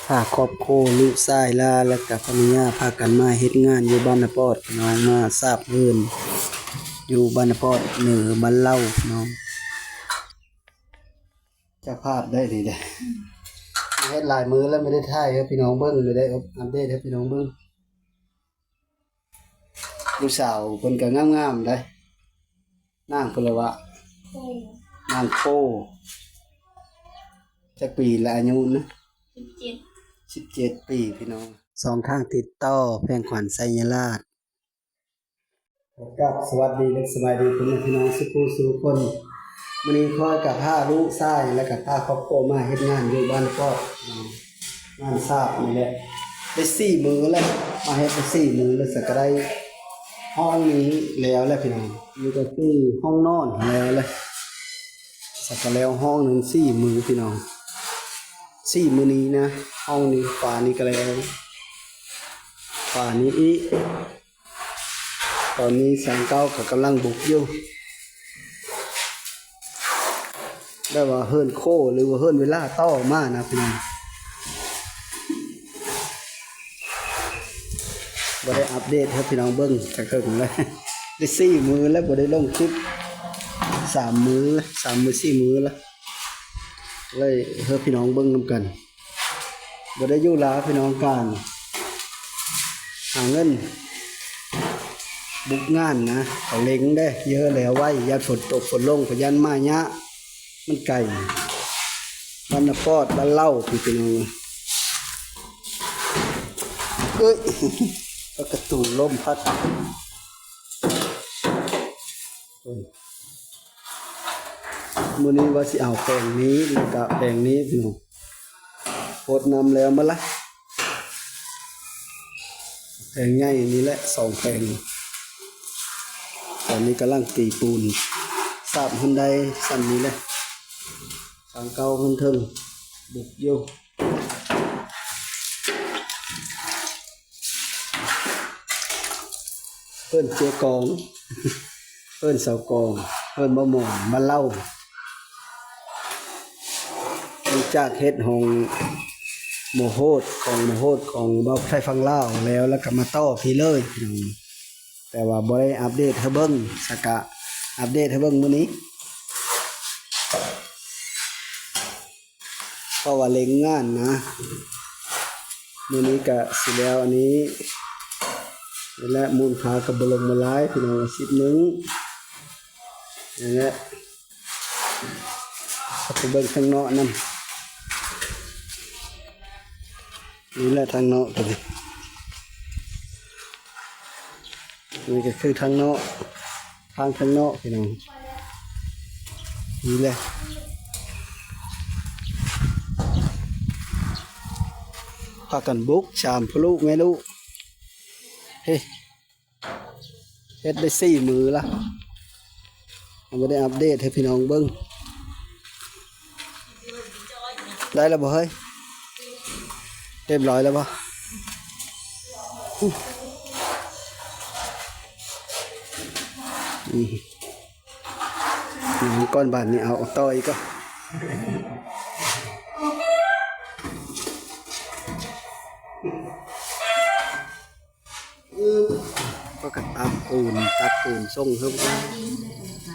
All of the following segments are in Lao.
ພາຄອບຄົວລູກຊາຍລາ ແລະກະພະລິຍາພາກັນມາເຮັດງານຢູ່ບ້ານນາປອດພີ່ນ້ອງ, ມາສາບເຮືອນຢູ່ບ້ານນາປອດເໜືອບ້ານເລົ່າພີ່ນ້ອງ. ເຈົ້າພາບໄດ້ດີເດ້ ເຮັດຫຼາຍມື້ແລ້ວ ບໍ່ໄດ້ຖ່າຍໃຫ້ພີ່ນ້ອງເບິ່ງ ບໍ່ໄດ້ອັບເດດໃຫ້ພີ່ນ້ອງເບິ່ງ. ລູກສາວເພິ່ນກໍງາມໆໄດ໋ ນາງເພິ່ນລະວະ ໂອ້ ນາງໂປ້ ຈັກປີລະອາຍຸນະ? ສິບເຈັດ ສິບເຈັດປີພີ່ນ້ອງ. ຊ່ອງທາງຕິດຕໍ່ ແພງຂວັນ ໄຊຍະລາດ. ຂໍກາບສະຫວັດດີ ແລະ ສະບາຍດີພໍ່ແມ່ພີ່ນ້ອງສູ່ຜູ້ສູ່ຄົນ. ມື້ນີ້ຂ້ອຍກໍພາລູກຊາຍ ແລະ ກໍພາຄອບຄົວມາເຮັດງານຢູ່ບ້ານປອດ ງານສາບນີ້ແຫຼະ ໄດ້ສີ່ມື້ແລ້ວ ມາເຮັດໄດ້ສີ່ມື້ແລ້ວ ສະກະໄດ້ຫ້ອງນີ້ແລ້ວແຫຼະພີ່ນ້ອງ. ນີ້ກໍຄືຫ້ອງນອນແລ້ວແຫຼະ ສະກະແລ້ວຫ້ອງໜຶ່ງ ສີ່ມື້ພີ່ນ້ອງ ສີ່ມື້ນີ້ນະ. ຫ້ອງນີ້ ຝານີ້ກໍແລ້ວ ຝານີ້ອີກ. ຕອນນີ້ຊ່າງເກົ່າກໍກຳລັງບຸກຢູ່ ແບບວ່າເຮືອນໂຄ ຫຼືວ່າເຮືອນເວລາຕໍ່ມານະພີ່ນ້ອງ. ບໍ່ໄດ້ອັບເດດໃຫ້ພີ່ນ້ອງເບິ່ງຈັກເທື່ອແລ້ວ ໄດ້ສີ່ມື້ແລ້ວ ບໍ່ໄດ້ລົງຄລິບ ສາມມື້ ສາມມື້ສີ່ມື້ແລ້ວ ເລີຍໃຫ້ພີ່ນ້ອງເບິ່ງນຳກັນ. ບໍ່ໄດ້ຢູ່ລາວພີ່ນ້ອງ ການຫາເງິນບຸກງານນະ ເຂົາເລັງເດ້ ເຍາະແລ້ວໄວ ຢ້ານຝົນຕົກຝົນລົງ ກໍຢ້ານມາຍະ ມັນໄກ ບ້ານນາປອດ ບ້ານເລົ່າ ພີ່ນ້ອງ. ເອີຍ ປະກະຕູລົ້ມພັດ. ມື້ນີ້ວ່າຊິເອົາແຜງນີ້ ແລ້ວກະແຜງນີ້ພີ່ນ້ອງ ໂພດນຳແລ້ວໝົດລະ ແຜງໃຫຍ່ນີ້ແຫຼະ ສອງແຜງ. ຕອນນີ້ກຳລັງຕີປູນ ສາບຫັ້ນໄດ້ສ່ຳນີ້ແຫຼະ ທາງເກົ່າຫັ້ນເທິງບຸກຢູ່. ເອີ້ນເຈກອງ ເອີ້ນເສົາກອງ ເອີ້ນໝໍໝອນ ມາເລົ່າ ຫຼັງຈາກເຮັດຫ້ອງໝໍໂຫດ ຂອງໝໍໂຫດຂອງບ່າວໄພຝັ່ງລາວແລ້ວ ແລ້ວກໍມາຕໍ່ພີ້ເລີຍພີ່ນ້ອງ. ແຕ່ວ່າບໍ່ໄດ້ອັບເດດໃຫ້ເບິ່ງ ສະກະອັບເດດໃຫ້ເບິ່ງມື້ນີ້ ເພາະວ່າເລັ່ງງານນະ. ມື້ນີ້ກະຊິແລ້ວອັນນີ້ ນີ້ແຫຼະ ມູນຄ່າກໍບໍ່ລົງມາຫຼາຍພີ່ນ້ອງ ສິບໜຶ່ງ ນີ້ແຫຼະ. ເຂົ້າໄປເບິ່ງທາງນອກນຳ ນີ້ແຫຼະທາງນອກ ໂຕນີ້ ນີ້ກໍຄືທາງນອກ ທາງທາງນອກພີ່ນ້ອງ ນີ້ແຫຼະ ພາກັນບຸກ ສາມພໍ່ລູກແມ່ລູກ ເຮີ້ຍ ເຮັດໄດ້ສີ່ມື້ລະ ຍັງບໍ່ໄດ້ອັບເດດໃຫ້ພີ່ນ້ອງເບິ່ງ. ໄດ້ແລ້ວບໍ່ເຮີ້ຍ? ຮຽບຮ້ອຍແລ້ວບໍ່? ອືມ ຍັງກ່ອນ ບາດນີ້ເອົາ ເອົາຕໍ່ອີກກ່ອນ. ຂ້ອຍກໍຕັກປູນ ຕັກປູນສົ່ງໃຫ້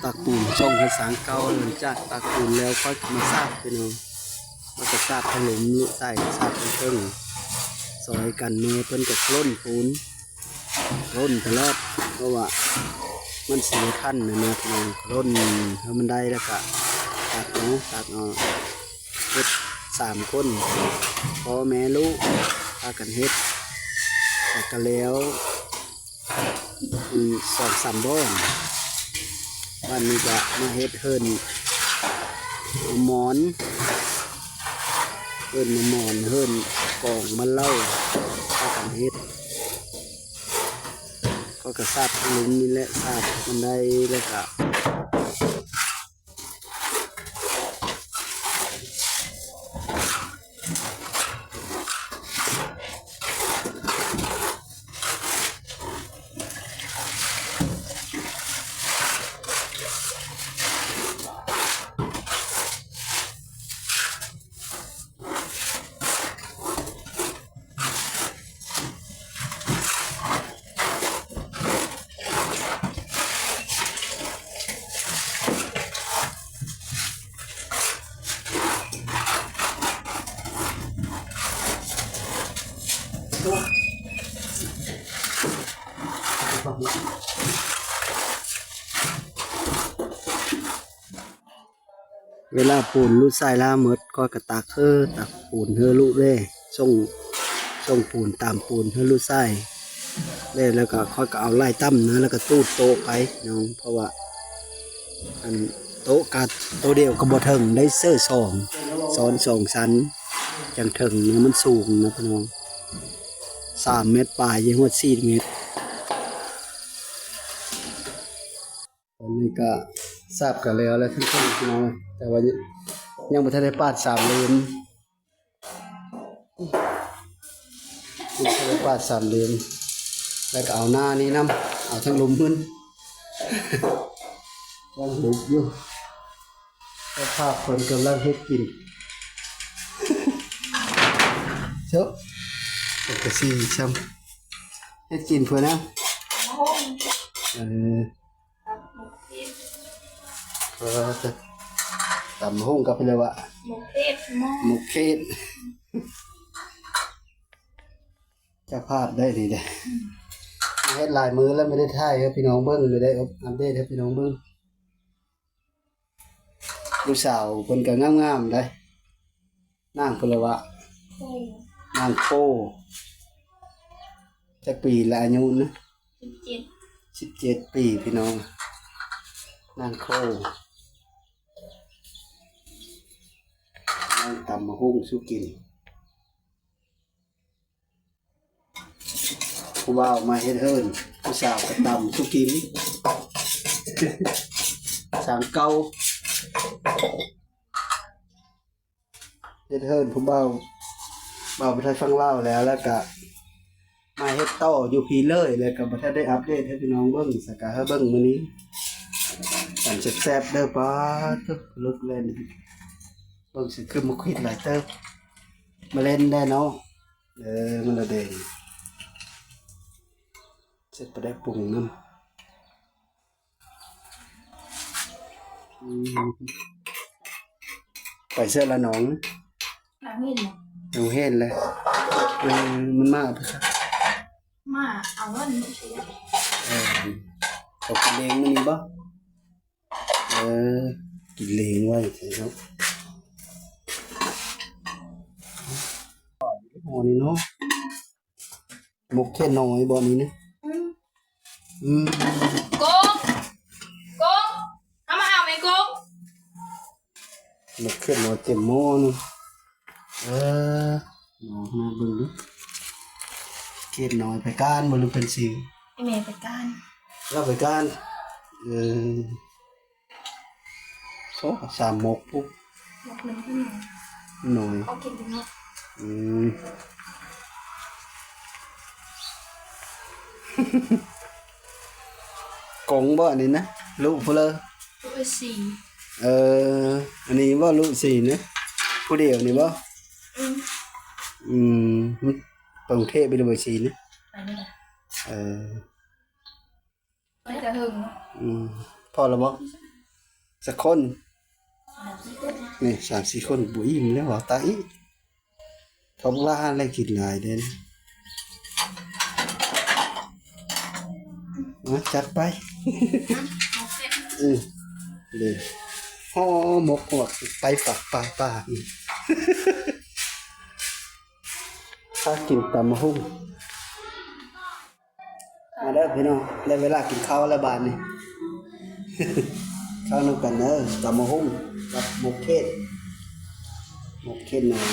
ຕັກປູນສົ່ງໃຫ້ຊ່າງເກົ່າ. ຫຼັງຈາກຕັກປູນແລ້ວ ຂ້ອຍກໍມາສາດພີ່ນ້ອງ ແລ້ວກໍສາດທາງລຸ່ມ ໃສ່ສາດທາງເທິງ ຊ່ອຍກັນ. ແມ່ເພິ່ນກໍຫຼົ່ນປູນ ຫຼົ່ນຕະຫຼອດ ເພາະວ່າມັນຊິບໍ່ທັນນະ ເນາະພີ່ນ້ອງ. ຫຼົ່ນໃຫ້ມັນໄດ້ ແລ້ວກໍຕັກເອົາ ຕັກເອົາ. ເຮັດສາມຄົນ ພໍ່ແມ່ລູກພາກັນເຮັດ ແລ້ວກໍແລ້ວ ອືມ ສອງສາມບ່ອນ. ບາດນີ້ກໍມາເຮັດເຮືອນໝອນ ເຮືອນໝອນ ເຮືອນກອງມາເລົ່າ ພາກັນເຮັດ. ຂ້ອຍກໍສາດທາງລຸ່ມນີ້ແຫຼະ ສາດບັນໄດ ແລ້ວກໍ ເ ເວລາປູນລູກຊາຍລາໝົດ ຂ້ອຍກໍຕັກເຮີ ຕັກປູນເຮີລູກເດ້ ສົ່ງ ສົ່ງປູນຕາມປູນເຮີລູກຊາຍເດ້ ແລ້ວກໍຂ້ອຍກໍເອົາໄລ່ຕຳນະ ແລ້ວກໍຕູດໂຕະໄປເນາະ ເພາະວ່າ ອັນໂຕະກະໂຕດຽວກໍບໍ່ເຖິງໄດ້ ເຊີສອງ ຊ້ອນສອງຊັ້ນ ຈັ່ງເຖິງນະ ມັນສູງນະພີ່ນ້ອງ ສາມແມັດປາຍ ຮອດສີ່ແມັດ. ຕອນນີ້ກະສາບກະແລ້ວແລ້ວ ທັງເທິງພີ່ນ້ອງ ແຕ່ວ່າຍັງບໍ່ທັນໄດ້ປາດສາມເຫຼັ້ມ ຍັງບໍ່ທັນໄດ້ປາດສາມເຫຼັ້ມ ແລ້ວກະເອົາໜ້ານີ້ນຳ ເອົາທັງລຸ່ມພຸ້ນ ຍັງບຸກຢູ່ ເຈົ້າພາບເພິ່ນກຳລັງເຮັດກິນ ເຈົ້າ ເປັນກະຊິຊ້ຳ ເຮັດກິນເພື່ອນະ ເອີ ເອີ ຕຳບັກຫຸ່ງກັບເພິ່ນເລີຍວ່າ ໝົກເຂດ ໝໍ້ ໝົກເຂດ ເຈົ້າພາບໄດ້ດີເດ້ ເຮັດຫຼາຍມື້ແລ້ວ ບໍ່ໄດ້ຖ່າຍໃຫ້ພີ່ນ້ອງເບິ່ງ ບໍ່ໄດ້ອັບເດດໃຫ້ພີ່ນ້ອງເບິ່ງ. ລູກສາວເພິ່ນກໍງາມໆໄດ໋ ນາງເພິ່ນລະວະ ໂອ້ ນາງໂຄ ຈັກປີລະອາຍຸນະ? ສິບເຈັດ ສິບເຈັດປີພີ່ນ້ອງ ນາງໂຄ ນາງຕຳບັກຫຸ່ງສູ່ກິນ. ຜູ້ບ່າວມາເຮັດເຮືອນ ຜູ້ສາວກໍຕຳສູ່ກິນ ສ້າງເກົ່າ ເຮັດເຮືອນຜູ້ບ່າວ ບ່າວໄປໄທຝັ່ງລາວແລ້ວ ແລ້ວກະມາເຮັດຕໍ່ຢູ່ພີ້ເລີຍ ແລ້ວກະບໍ່ທັນໄດ້ອັບເດດໃຫ້ພີ່ນ້ອງເບິ່ງ ສະກະໃຫ້ເບິ່ງມື້ນີ້ ຕຳແຊບໆເດີ ປາດໂທ້ ລົດແລ່ນ ເບິ່ງຊິຄືມາຄວິດຫຼາຍເຕີບ ມາເຫຼັ້ນໄດ້ເນາະ. ເອີ ມັນລະແດງ ໃສ່ປາແດກປຸງນຳ ອືມ ໄປໃສລະນ້ອງ? ນາງເຫັນ ນາງເຫັນແຫຼະ ເອີ ມັນມາເອົາໄປຊະ ມາເອົາເງິນ ເອີ ເຂົາກິນເລງມື້ນີ້ບໍ່? ເອີ ກິນເລງໄວ້ເນາະ ອໍ ນີ້ເນາະ. ໝົກເຂດນ້ອຍບໍ່ນີ້ນະ? ອືມ ອືມ ກົງ ກົງ ເອົາມາເອົາແມ່ກົງ ໝົກເຂດນ້ອຍເຕັມໝໍ້ນີ້ ເອີ ມາເບິ່ງດູ ເຂດນ້ອຍໄປການບໍ່ ຫຼືເພິ່ນຊິ ອີແມ່ໄປການ ລາວໄປການ ເອີ. ໂອ້ ສາມໝົກພຸ້ນ ໝົກໜຶ່ງໜ້ອຍ ເອົາກິນເປັນໝົກ ອືມ ກົງບໍ່ອັນນີ້ນະ ລູກຜູ້ເລີ? ລູກສີ່ ເອີ ອັນນີ້ບໍ່ ລູກສີ່ນະ ຜູ້ດຽວນີ້ບໍ່? ອືມ ອືມ ໄປກຸງເທບ ໄປຢູ່ບໍ່ສີ່ນະ? ໄປນີ້ແຫຼະ ເອີ. ໄປແຕ່ເຫິງເນາະ ອືມ ພໍແລ້ວບໍ່? ຈັກຄົນ? ສາມສີ່ຄົນ ນີ້ ສາມສີ່ຄົນ ບໍ່ອີ່ມແລ້ວ ເວົ້າຕາອີກ ເຂົາວ່າແລ້ວກິນຫຼາຍເດ້ ມາ ຈັດໄປ ອືມ ເດ້ ຫໍ່ໝົກຫວກ ໄປປາກປາຍປາ ພາກິນຕຳບັກຫຸ່ງ. ມາເດີພີ່ນ້ອງ ໄດ້ເວລາກິນເຂົ້າແລ້ວບາດນີ້ ເຂົ້ານຳກັນເດີ ຕຳບັກຫຸ່ງກັບໝົກເຂດ ໝົກເຂດໜ້ອຍ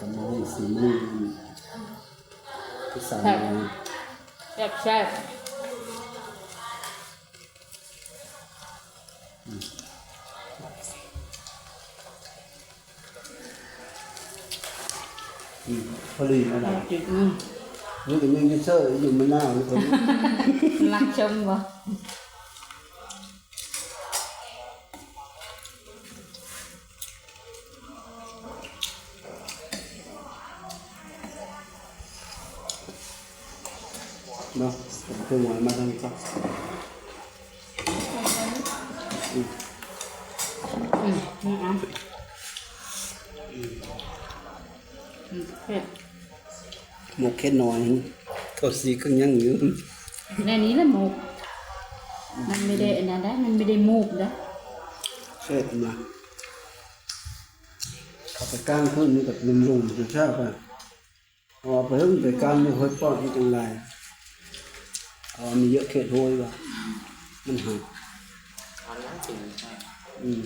ຕຳບັກຫຸ່ງສີມືຜູ້ສາວນ້ອຍ ແຊບໆ. ອືມ ພໍດີແລ້ວນະ ອືມ ນີ້ກໍຍັງຢູ່ເຊີຢູ່ ມັນໜາວຢູ່ ລັກຊົມບໍ່? ເນາະ ເປັນເຄື່ອງຫວານມາທາງນີ້ກ່ອນ ອືມ ອືມ ອືມ ອືມ ເຜັດ ໝົກເຂດນ້ອຍ ເຂົາຊິກະຍັງຢູ່ ແນວນີ້ລະໝົກ ມັນບໍ່ໄດ້ອັນນັ້ນໄດ໋ ມັນບໍ່ໄດ້ໝົກໄດ໋ ແຊບນະ ເຂົ້າໄປກາງຄືນມັນກະນຸ່ມໆ ແຊບໆ ເອົາໄປເຖິງໄປການຢູ່ຫ້ວຍປອດມັນຈັ່ງຫຼາຍ ເອົາອັນນີ້ເຍາະເຂດຫ້ວຍວ່າ ມັນຫັກ ອືມ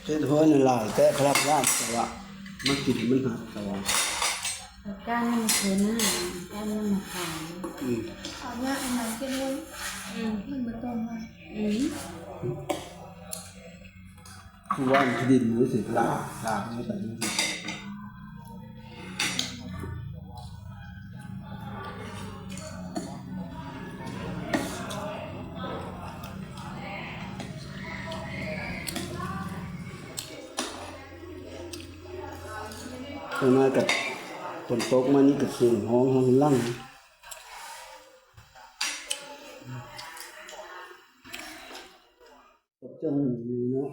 ເຂດຫ້ວຍນັ້ນຫຼາຍແຕ່ພະລັກງານ ແຕ່ວ່າມາກິນມັນຫັກ ແຕ່ວ່າ ການມັນຄືນະ ການມັນຂາຍ ອືມ ເອົາຍາກອັນນັ້ນເຂດຫ້ວຍ ອືມ ມັນບໍ່ຕ້ອງມາ ອືມ ຄືວ່າມັນຊິດິນມັນຊິລາກ ລາກມັນໄປ ເຂົ້າມາກັບຝົນຕົກມານີ້ກໍສຽງຮ້ອງເຮົາຫຼັງ ກັບເຈົ້າຫູນີ້ເນາະ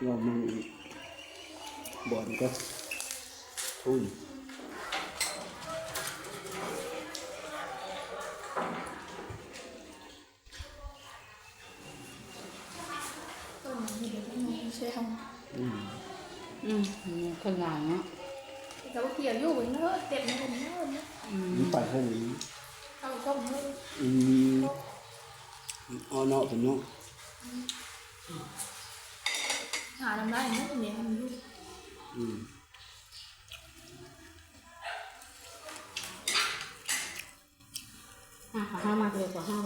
ລອງເບິ່ງອີກບ່ອນກ່ອນ ໂອ້ຍ. ອືມ ອືມ ຄົນຫຼາຍເນາະ ແຕ່ວ່າເຂົາຢູ່ເບິ່ງເດີ ເຕັມເລີຍເນາະ ອືມ ມັນໄປທາງນີ້ ເອົາຊ່ອງເດີ ອືມ ອໍເນາະ ເພິ່ນເນາະ ອືມ ຫານຳໄດ້ເນາະ ແມ່ມັນຢູ່ ອືມ ຫາ ຫາມາເລີຍກວ່າຫາ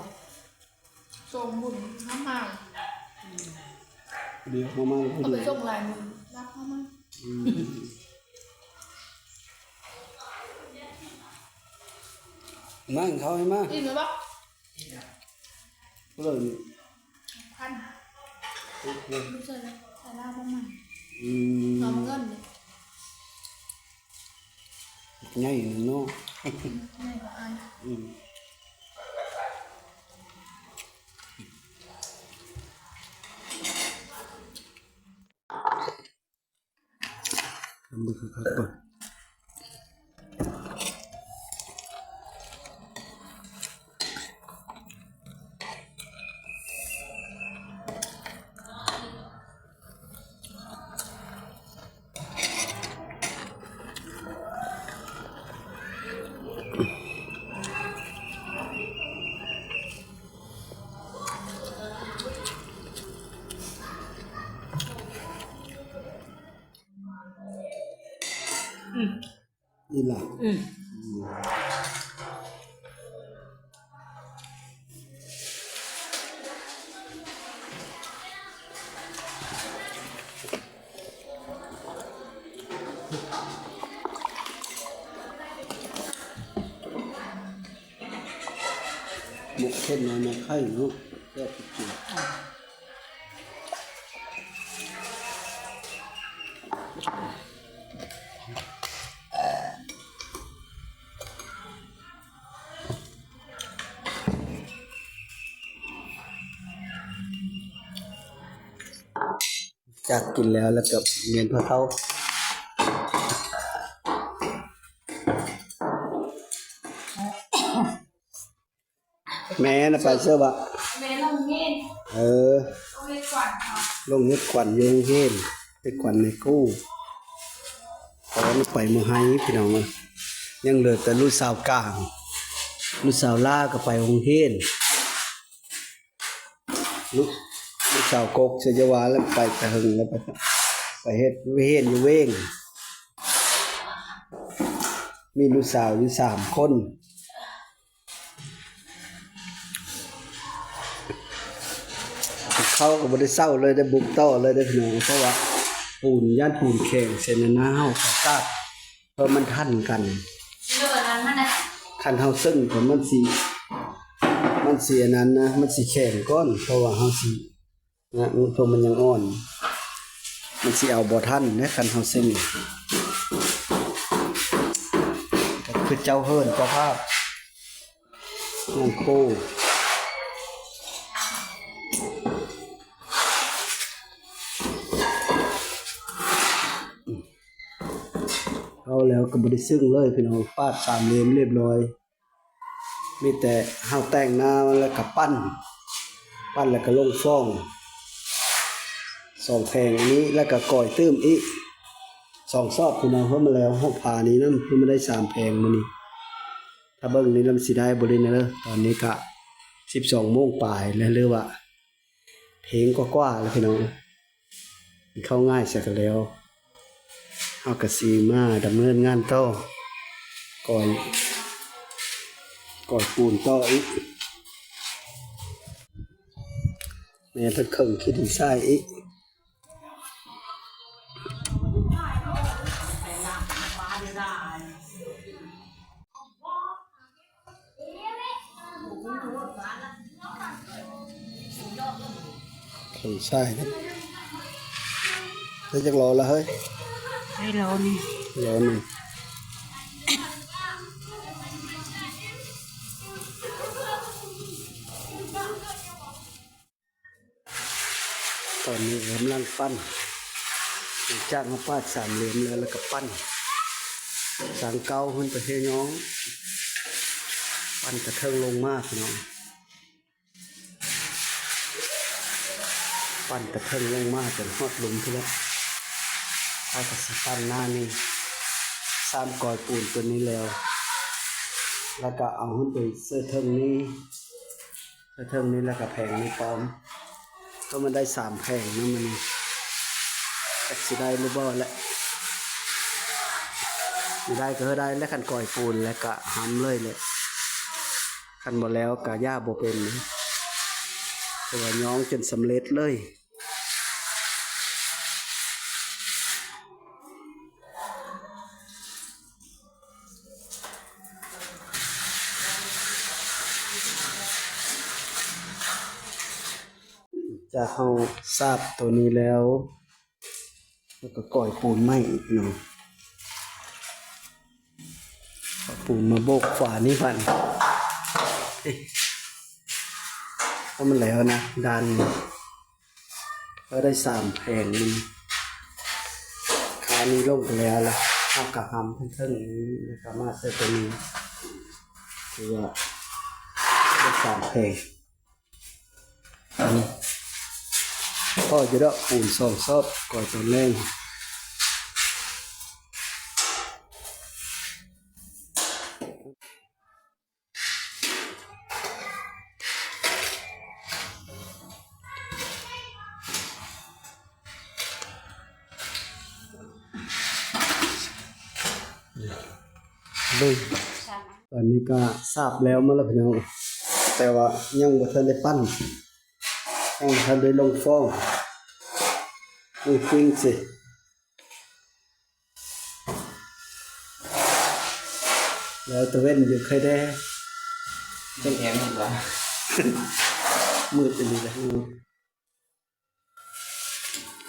ສົ່ງບຸນເຮົາມາ ອືມ ດຽວເຮົາມາ ເຂົາໄປສົ່ງຫຼາຍມື້ ຮັບເຮົາມາ ອືມ ມາກິນເຂົ້າໃຫ້ມາ ອີ່ມແລ້ວບໍ່? ຜູ້ໃດນີ້? ພັນ ໃສ່ລາວ ໃສ່ລາວປະມານ ອືມ ນ້ອງເງິນນີ້ ໃຫຍ່ໜຶ່ງເນາະ ໃຫຍ່ກວ່າອ້າຍ ອືມ. ເບິ່ງຄັກໆ ເບິ່ງ ອືມ ນີ້ລະ ອືມ ອືມ. ໝົກເຜັດໜ້ອຍ ໝົກໄຂ່ເນາະ ແຊບຈິງໆ. ຈາກກິນແລ້ວ ແລ້ວກໍແມ່ນພາເຂົ້າ. ແມ່ນະ ໄປເຊື່ອບໍ່? ແມ່ລົງເຮັດ ເອີ ລົງເຮັດກວັນ ລົງເຮັດກວັນຢູ່ໂຮງຮຽນ ເຮັດກວັນໃນກູ້ ຕອນໄປມື້ໄຮພີ່ນ້ອງເອີຍ ຍັງເຫຼືອແຕ່ລູກສາວກາງ ລູກສາວຫຼ້າກໍໄປໂຮງຮຽນ ລູກ ລູກສາວກົກ ເສຍຢາວາ ແລ້ວໄປແຕ່ເຫິງ ແລ້ວໄປ ໄປເຮັດວຽກຮຽນຢູ່ເວງ ມີລູກສາວຢູ່ສາມຄົນ. ເຂົ້າກໍບໍ່ໄດ້ເຊົາເລີຍ ໄດ້ບຸກຕໍ່ເລີຍເດ້ພີ່ນ້ອງ ເພາະວ່າປູນ ຢ້ານປູນແຂງ ເຊັ່ນນັ້ນນະ ເຮົາກໍຕາກເພື່ອມັນທັນກັນ ຄັນເຮົາເຊິ່ງກໍມັນຊິ ມັນຊິອັນນັ້ນນະ ມັນຊິແຂງກ່ອນ ເພາະວ່າເຮົາຊິ ນະ ເພາະມັນຍັງອ່ອນ ມັນຊິເອົາບໍ່ທັນເດ້ ຄັນເຮົາເຊັງ ກໍຄືເຈົ້າເຮືອນເຈົ້າພາບ ຍັງໂຄ ເອົາແລ້ວກໍບໍ່ໄດ້ເຊິ່ງເລີຍພີ່ນ້ອງ ປາດສາມເຫຼັ້ມລຽບລ້ອຍ. ມີແຕ່ເຮົາແຕ່ງໜ້າມັນ ແລ້ວກໍປັ້ນ ປັ້ນແລ້ວກໍລົງຟອງສອງແຜງນີ້ ແລ້ວກໍກ່ອຍຕື່ມອີກສອງຊອບພີ່ນ້ອງ. ເຮົາມາແລ້ວ ຫ້ອງຜ້ານີ້ນຳ ເຮົາມາໄດ້ສາມແຜງມື້ນີ້. ຖ້າເບິ່ງນີ້ລະມັນຊິໄດ້ບໍ່ໄດ້ເດີ ຕອນນີ້ກະສິບສອງໂມງປາຍແລ້ວ ຫຼືວ່າ ເພງກວ່າໆແລ້ວພີ່ນ້ອງ. ກິນເຂົ້າງາຍຊະກະແລ້ວ ເຮົາກະຊິມາດຳເນີນງານຕໍ່ ກ່ອຍ ກ່ອຍປູນຕໍ່ອີກ. ແມ່ເພິ່ນເຄິ່ງຂີ້ດິນຊາຍອີກ. ເຄິ່ງຊາຍເດ້ ໄດ້ຈັກໂລລະເຮີ້ຍ? ໄດ້ໂລໜຶ່ງ ໂລໜຶ່ງ. ຕອນນີ້ກຳລັງປັ້ນ ຫຼັງຈາກເຮົາປາດສາມເຫຼັ້ມແລ້ວ ແລ້ວກໍປັ້ນ ສາງເກົ່າເພິ່ນໄປເຮັດຫຍັງ ປັ້ນແຕ່ເທິງລົງມາພີ່ນ້ອງ ປັ້ນແຕ່ເທິງລົງມາຈົນຮອດລຸ່ມພຸ້ນແຫຼະ. ເຮົາກໍຊິປັ້ນໜ້ານີ້ ສາມກ້ອຍປູນຕົວນີ້ແລ້ວ ແລ້ວກໍເອົາຂຶ້ນໄປໃສ່ເທິງນີ້ ແລ້ວເທິງນີ້ແລ້ວກໍແຜງນີ້ພ້ອມ ກໍມັນໄດ້ສາມແຜງນຳ ມື້ນີ້ຈັກຊິໄດ້ຫຼືບໍ່ແຫຼະ. ຊິໄດ້ກໍຄືໄດ້ແຫຼະ ຄັນກ້ອຍປູນແລ້ວກໍຫຳເລີຍແຫຼະ ຄັນບໍ່ແລ້ວກໍຢ່າບໍ່ເປັນ ເພາະວ່າຍ້ອງຈົນສຳເລັດເລີຍ. ຈາກເຮົາສາບໂຕນີ້ແລ້ວ ແລ້ວກໍກ້ອຍປູນໃໝ່ອີກເນາະ ເອົາປູນມາໂບກຝານີ້ບັດ ເອົາມັນແລ້ວນະ ດ້ານນີ້ ເຮົາໄດ້ສາມແຜງນີ້ ຄານີ້ລົງໄປແລ້ວລະ ເຮົາກະຫຳເທິງໆນີ້ ແລ້ວກະມາໃສ່ຕົວນີ້ ຖືວ່າໄດ້ສາມແຜງ. ອັນນີ້ພໍຢູ່ດອກ ປູນສອງຊອບ ກ່ອຍຕອນແລງ. ລຸຍ ຕອນນີ້ກະສາບແລ້ວໝົດແລ້ວພີ່ນ້ອງ ແຕ່ວ່າຍັງບໍ່ທັນໄດ້ປັ້ນ ຍັງບໍ່ທັນໄດ້ລົງຟອງ ຍັງປີ້ງຊິ ແລ້ວຕາເວັນຢູ່ໄຄແດ່ ເປັນແອງໝົດວ່າ ມືດອີ່ຫຼີແຫຼະ. ກ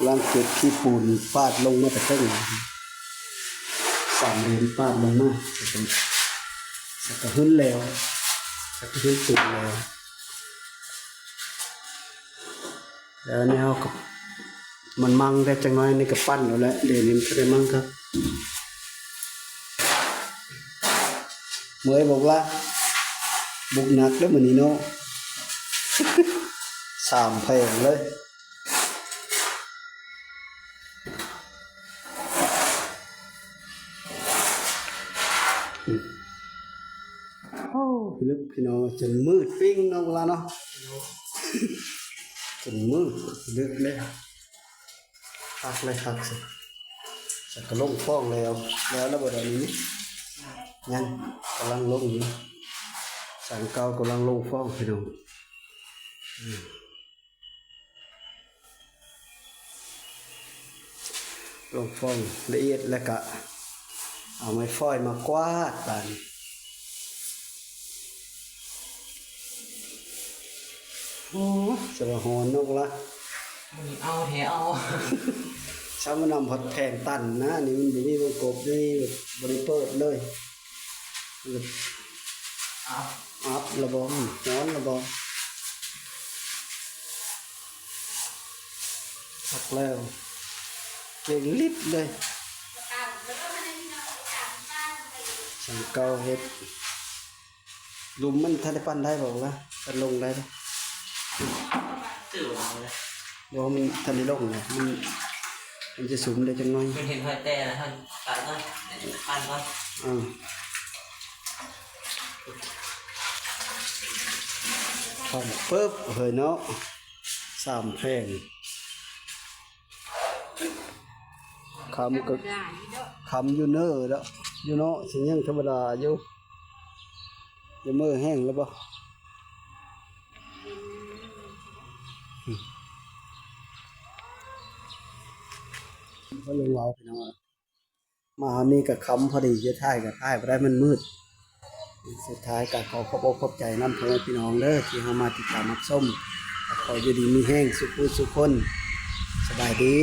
ຳລັງເກັບຂີ້ປູນປາດລົງມາແຕ່ເທິງ ສາມເຫຼັ້ມປາດລົງມາ ສັກກະຫຶນແລ້ວ ສັກກະຫຶນຕູນແລ້ວ ແລ້ວອັນນີ້ເຮົາກໍ ມັນມັງໄດ້ຈັກໜ້ອຍ ນີ້ກໍປັ້ນເອົາແຫຼະ ດຽວນີ້ມັນຈະໄດ້ມັງຄັກ. ເມື່ອຍບໍ່ລະ ບຸກໜັກເດີ້ມື້ນີ້ເນາະ ສາມແຜງເລີຍ. ໂອ້ ພິລຶກພີ່ນ້ອງ ຈົນມືດປິ້ງເນາະ ເວລາເນາະ ຈົນມືດພິລຶກເລີຍ. ຄັກເລີຍ ຄັກຊິ ສັກກະລົງຟອງແລ້ວ ແລ້ວລະບໍ່ດຽວນີ້ ຍັງ ກຳລັງລົງຢູ່ ສັງເກົ່າກຳລັງລົງຟອງພີ່ນ້ອງ. ອືມ ລົງຟອງລະອຽດ ແລ້ວກະເອົາໄມ້ຟອຍມາກວາດບາດນີ້. ໂອ້ ສະວ່າຮ້ອນເນາະລະ ມື້ນີ້ເອົາແທ້ເອົາ ສ ຖ້າມັນນຳຮອດແຜ່ນຕັນນະ ນີ້ມັນບໍ່ມີວົງກົບ ນີ້ບໍ່ໄດ້ເປີດເລີຍ ອັບ ອັບລະບໍ່ ຮ້ອນລະບໍ່ ຄັກແລ້ວ ເກັ່ງລິດເລີຍ ຊ່າງເກົ່າເຮັດ. ຫຼຸມມັນທັນໄດ້ປັ່ນໄດ້ບໍ່ລະ? ປັ່ນລົງໄດ້ບໍ່? ຖືວ່າ ບໍ່ ມັນທັນໄດ້ລົງນະ ມັນ ມັນຈະສຸມໄດ້ຈັກໜ້ອຍ ມັນເຫັນຮອຍແຕະແລ້ວ ປັ່ນກ່ອນ ປັ່ນກ່ອນ ອື ຄຳປຶບເຮີຍເນາະ ສາມແຜ່ນ ຄຳກໍ ທຳມະດາຢູ່ເນາະ ຄຳຢູ່ເນີດອກ ຢູ່ເນາະ ຊິຍັງທຳມະດາຢູ່ ຈະເມີແຫ້ງແລ້ວບໍ່? ບໍ່ລົງເວົ້າພີ່ນ້ອງ ມາຮອດນີ້ກໍຄ່ຳພໍດີ ຈະຖ່າຍກໍຖ່າຍບໍ່ໄດ້ ມັນມືດ. ສຸດທ້າຍກໍຂໍຂອບອົກຂອບໃຈນຳພໍ່ແມ່ພີ່ນ້ອງເດີ ທີ່ເຮົາມາຕິດຕາມຮັບຊົມ ກໍຂໍຢູ່ດີມີແຮງສູ່ຜູ້ສູ່ຄົນ ສະບາຍດີ.